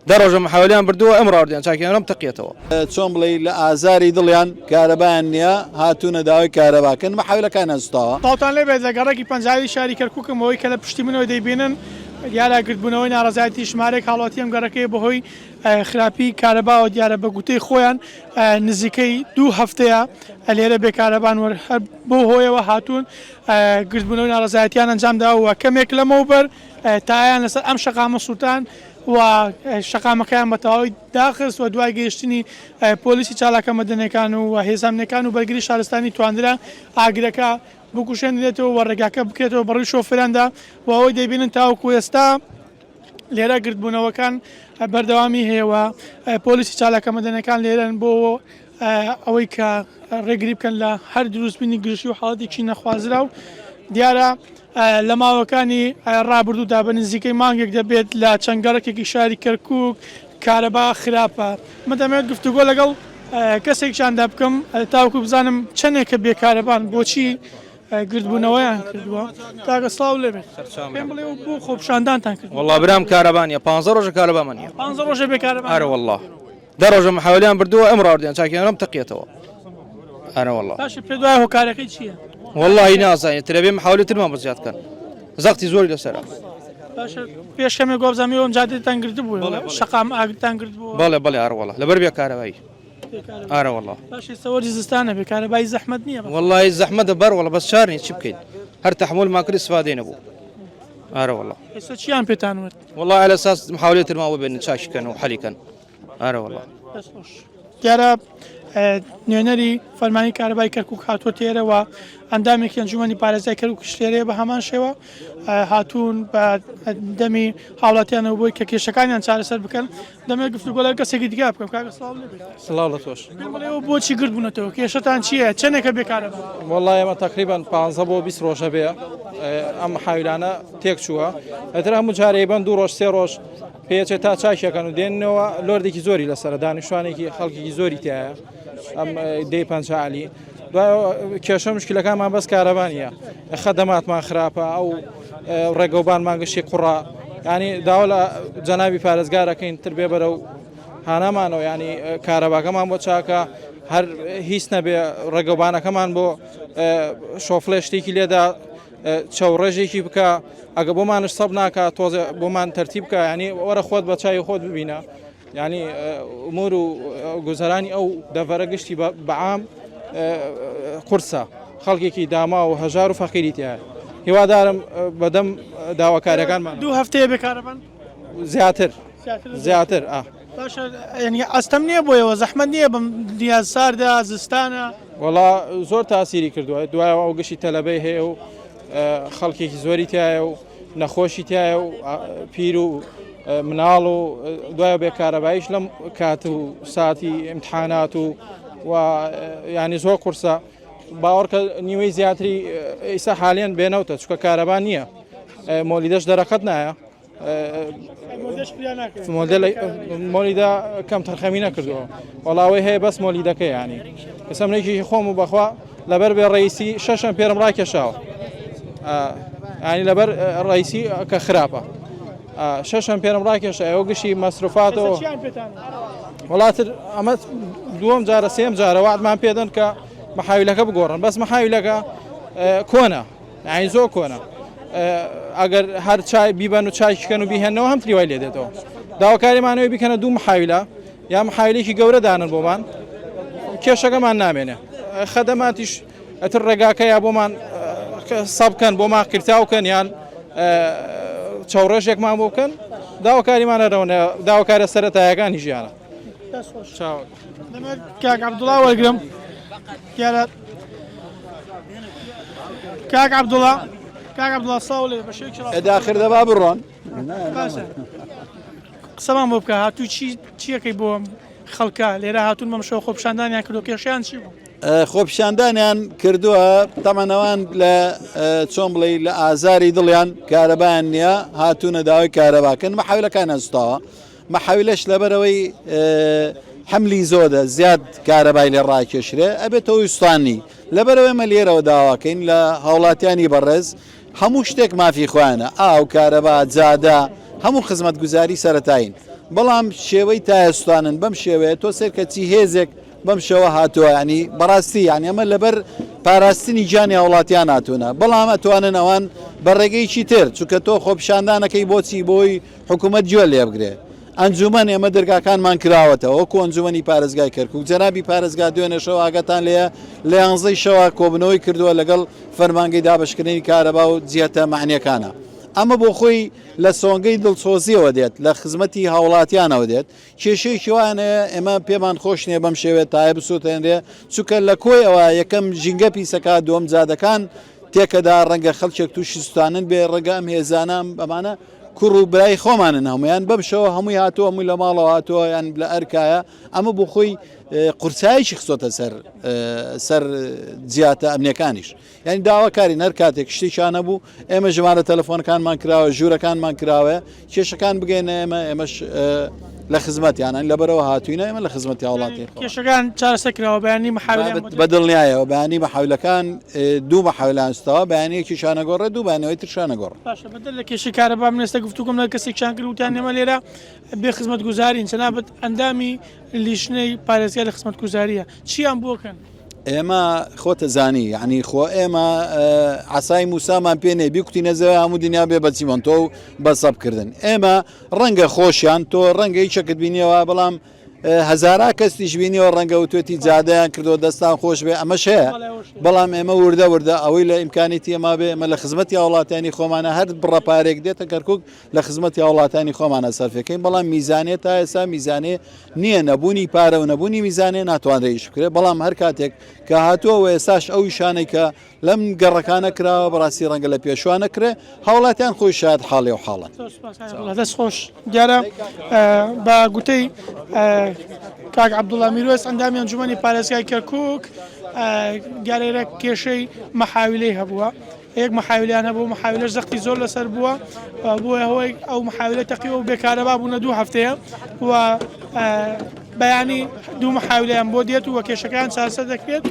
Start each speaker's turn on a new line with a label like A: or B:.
A: دە ڕۆژە محاولیان بردووە ئەمڕۆ ئاردیان چاکیان تەقیەتەوە.
B: چۆن بڵێی لە ئازاری دڵیان کارەبایان نیە هاتوونە داوای کارەبا کەن مەحاویلەکانیان سوتاوە.
C: سڵاوتان لێبێت لە گەڕەکی پەنجاوی شاری کەرکوکم ئەوەی کە لە پشتی منەوە دەیبینن دیارە گردبوونەوەی ناڕەزایەتی ژمارەیەک هاوڵاتی ئەم گەڕەکەیە بەهۆی خراپی کارەباوە دیارە بە گوتەی خۆیان نزیکەی دوو هەفتەیە لێرە بێ کارەبان و هەر بەو هۆیەوە هاتوون گردبوونەوەی ناڕەزایەتیان ئەنجامداوە و کەمێک لەمەوبەر تایان لەسەر ئەم شەقامە سووتان و شەقامەکەیان بە تەواوی داخست و دوای گەیشتنی پۆلیسی چالاکە مەدەنیەکان و هێزە ئەمنیەکان و بەرگری شارستانی توانرا ئاگرەکە بکوژێنرێتەوە و ڕێگاکە بکرێتەوە بەڕووی شۆفێراندا و ئەوەی دەیبینن تاوەکو ئێستا لێرە گردبوونەوەکان بەردەوامی هەیە و پۆلیسی چالاکە مەدەنیەکان لێرەن بۆ ئەوەی کە ڕێگری بکەن لە هەر دروستبوونی گرژی و حاڵەتێکی نەخوازراو دیارە لە ماوەکانی ڕابردوودا بە نزیکەی مانگێک دەبێت لە چەند گەڕەکێکی شاری کەرکووک کارەبا خراپە من دەمەوێت گفتوگۆ لەگەڵ کەسێکیاندا بکەم تاوەکو بزانم چەندێکە بێکارەبان بۆچی گردبوونەوەیان کردووە کاکە سڵاو لێبێت پێم بڵێ بۆ خۆپیشاندانتان کرد
A: وەڵا برام کارەبا نیە پانزە ڕۆژە کارەبامان نیە
C: پانزە ڕۆژە بێ کارەبا
A: ئەرە وەڵا دە ڕۆژە محاولیان بردووە ئەمڕۆ ئاردیان چاکیان تەقیەتەوە ئەرە وەڵا
C: باشە پێ دوای هۆکارەکەی چییە؟
A: وەڵی نازانێت ترەبێ محاولی ترمان بۆ زیاد کەن زەختی زۆری لەسەرە
C: باشە پێش کەمێک گۆبزانام ئەم جادەتان گرتبوو شەقام ئاگرتان گرتبوو
A: بەڵێ بەڵێ ئەرە وەڵا لەبەر بێ کارەبایی ئارە وەڵا
C: باشە سەوەری زستانە بێ کارەبای زەحمەت نییە
A: وەڵی زەحمەتە بەر وەڵا بەس چار نیە چی بکەین هەر تەحمل ما کرد استفادەی نەبوو ئارە وەڵا
C: ئێستا چیان پێتان وت
A: وەڵا على اساس محاولة ترمان بۆ بێنن چاکی کەن و حەلی کەن ئارە وەڵا.
C: دەست خۆش. دیارە نوێنەری فەرمانی کارەبای کەرکک هاتووە تێرە و ئەندامێکی ئەنجومەنی پارێزگای کەرکوکیش لێرەیە بە هەمان شێوە هاتوون بە دەمی هاوڵاتیانەوە بۆی کە کێشەکانیان چارەسەر بکەن دەمێک گفتوگۆ لەگەڵ کەسێکی دیکە بکەم کاکە سڵاو لێ بێت.
D: سڵاو لە تۆش.
C: پێم بڵێ ئەوە بۆچی گرد بوونەتەوە کێشەتان چییە چەندێکە بێکارە بوون؟
D: وەڵا ئێمە تەقریبەن 15 بۆ 20 ڕۆژە بێ ئەم حاویلانە تێک چووە ئەتر هەموو جارێ بەن دوو ڕۆژ سێ ڕۆژ پێچێت تا چاکیەکەن و دێنەوە لۆردێکی زۆری لەسەر دانیشتوانێکی خەڵکێکی زۆری تایە ئەم دەی پەنجالی دوای کێشە مشکلەکانمان بەس کارەبانیە خەدەماتمان خراپە ئەو ڕێگەوبانمان گشتی قوڕە ینی داوا لە جەنابی پارێزگارەکەین تر بێ بەرەو هانامانەوە ینی کارەباکەمان بۆ چاکە هەر هیچ نەبێ ڕێگەوبانەکەمان بۆ شۆفڵێ شتێکی لێدا چاوڕێژێکی بکە ئەگە بۆمانش سەب ناکە تۆزێ بۆمان تەرتیب بکە ینی وەرە خۆت بە چای خۆت ببینە ینی ئومور و گوزەرانی ئەو دەڤەرە گشتی بەعام قورسە خەڵکێکی داما و هەژار و فەقیری تایە هیوادارم بەدەم داواکاریەکانمان
C: دوو هەفتەیە بێکارەبان
D: زیاتر زیاتر ئا
C: باشە یعنی ئەستەم نییە بۆیەوە زەحمەت نییە بەم دنیا ساردە زستانە
D: وەڵا زۆر تاسیری کردووە دوایەوە ئەو گشتی تەلەبەی هەیە و خەڵکێکی زۆری تایە و نەخۆشی تایە و پیر و مناڵ و دوای بێ کارەبایش لەم کات و ساتی امتحانات و و ینی زۆر قورسە باوەڕکە نیوەی زیاتری ئیسا حالیان بێنەوتە چکە کارەبا نییە مۆلیدەش دەرەقەت نایە مۆلیدە کەم تەرخەمی نەکردووە وەڵاوەی هەیە بەس مۆلیدەکە ینی ئێستا منێکی خۆم و بەخوا لەبەر بێ ڕئیسی شەشەم پێرم ڕاکێشاوە ینی لەبەر ڕئیسی کە خراپە شەشەم پێرم ڕاکێشا ئەو گشتی مەسروفاتەوە وڵاتر ئەمە دووەم جارە سێم جارە وادمان پێدەن کە محاویلەکە بگۆڕن بەس محاویلەکە کۆنە یانی زۆر کۆنە ئەگەر هەر چای بیبەن و چای شکەن و بیهێنەوە هەم تریوای لێ دێتەوە داواکاریمانەوەی بیکەنە دوو محاویلە یا محاویلێکی گەورە دانن بۆمان کێشەکەمان نامێنێ خەدەماتیش ئەتر ڕێگاکە یا بۆمان سەبکەن بۆمان قیرتاوکەن یان چاوڕێژێکمان بۆ بکەن داواکاریمانە رەونە داواکارە سەرەتایەکانی ژیانە
C: کاک عەبدوڵا وەرگرم دیارە کاک عەبدوڵا کاک عەبدوڵا سڵاو لێ بە شێوەیەکی ڕاستەوخۆ
B: داخر دەبا بڕۆن
C: باشە قسەمان بۆ بکە هاتوو چی چیەکەی بۆ خەڵکە لێرە هاتوون بەم شەو خۆپیشاندانیان کردو کێشیان چی بوو
B: خۆپیشاندانیان کردووە تەمەنەوان لە چۆن بڵێ لە ئازاری دڵیان کارەبایان نییە هاتوونە داوای کارەباکەن مەحاولەکانیان سوتاوە مەحەویلەش لەبەرئەوەی حەملی زۆدە زیاد کارەبای لێ ڕاکێشرێ ئەبێتە هۆی سوتانی لەبەرئەوەی ئێمە لێرەوە داواکەین لە هاوڵاتیانی بەڕێز هەموو شتێک مافی خۆیانە ئاو کارەبا جادە هەموو خزمەتگوزاری سەرەتایین. بەڵام شێوەی تایە سوتانن بەم شێوەیە تۆ سەیرکە چی هێزێک بەم شێوە هاتووە ینی بەڕاستی یانی ئەمە لەبەر پاراستنی گیانی هاوڵاتیان هاتوونە بەڵام ئەتوانن ئەوان بە ڕێگەیەکی تر چونکە تۆ خۆپیشاندانەکەی بۆچی بۆی حکوومەت گوێ لێ بگرێ ئەنجومەن ئێمە دەرگاکانمان کراوەتەوە وەکو ئەنجومەنی پارێزگای کەرکوک جەنابی پارێزگا دوێنێ شەو ئاگاتان لێیە لە یانزەی شەوە کۆبنەوەی کردووە لەگەڵ فەرمانگەی دابەشکردنی کارەبا و جیهەتە مەعنیەکانە ئەمە بۆ خۆی لە سۆنگەی دڵسۆزیەوە دێت لە خزمەتی هاوڵاتیانەوە دێت کێشەیەکی وایان هەیە ئێمە پێمان خۆش نییە بەم شێوەیە تایە بسووتێنرێ چونکە لە کۆی ئەوە یەکەم ژینگە پیسەکە دووەم جادەکان تێکەدا ڕەنگە خەڵکێک تووشی سوتانن بێ ڕەنگە ئەم هێزانە ئەمانە کوڕ و برای خۆمانن هەمویان بەم شەوە هەمووی هاتووە هەمووی لە ماڵەوە هاتووە یان لە ئەرکایە ئەمە بۆ خۆی قورسایەکی خستۆتە سەر سەر جیاتە ئەمنیەکانیش یانی داواکارین هەر کاتێک شتێکیان هەبوو ئێمە ژمارە تەلەفۆنەکانمان کراوە ژوورەکانمان کراوە کێشەکان بگەینە ئێمە ئێمەش لە خزمەتیانن لەبەرەوە هاتوینە ئێمە لە خزمەتی هاوڵاتی
C: کێشەکان چارەسەر کراوە بەیانی محاولە
B: بە دڵنیایەوە بەیانی محاولەکان دوو محاولان ستاوە بەیانیەکی شانەگۆڕێ دوو بەیانەوەی تر شانەگۆڕ
C: باشە بەدەر لە کێشەی کارەبا من ئێستا گفتوگۆم لەگەڵ کەسێکیان کرد وتیان ئێمە لێرە بێ خزمەتگوزارین جەنابت ئەندامی لیژنەی پارێزگای لە خزمەتگوزاریە چیان بۆ کەن؟
B: ئێمە خۆتە زانی یعنی خۆ ئێمە عسای موسامان پێ نێ بیکوتینە زەوی هەموو دنیا بێ بە چیمەنتۆ و بە سەبکردن ئێمە ڕەنگە خۆشیان تۆ ڕەنگە هیچەکت بینیەوە بەڵام هەزارا کەسیش بینیەوە ڕەنگە وتوێتی جادەیان کردو دەستان خۆش بێ ئەمەش هەیە بەڵام ئێمە وردە وردە ئەوەی لە ئیمکانیتی ئێمە بێ ئێمە لە خزمەتی هاوڵاتیانی خۆمانە هەر بڕە پارێک دێتە کەرکک لە خزمەتی هاوڵاتیانی خۆمانە سەرفەکەین بەڵام میزانێ تا ئێستا میزانێ نییە نەبوونی پارە و نەبوونی میزانێ ناتوانرێت ئیش بکرێت بەڵام هەر کاتێک کە هاتووە و ئێستاش ئەو ئیشانەی کە لەم گەڕەکانە کراوە بەڕاستی ڕەنگە لە پێشوە نەکرێ هاوڵاتیان خۆی شایەت حاڵی و حاڵن.
C: دەست خۆش دیارە بە گوتەی کاک عەبدوڵا میروەس ئەندامی ئەنجومەنی پارێزگای کەرکوک دیارە کێشەی مەحاویلەی هەبووە یەک محاویلیان هەبوو محاویلەش زەختی زۆر لەسەر بووە بۆیە هۆی ئەو محاویلە تەقیەوە و بێکارەبا بوونە دوو هەفتەیە و بەیانی دوو محاویلیان بۆ دێت و کێشەکان چارەسەر دەکرێت.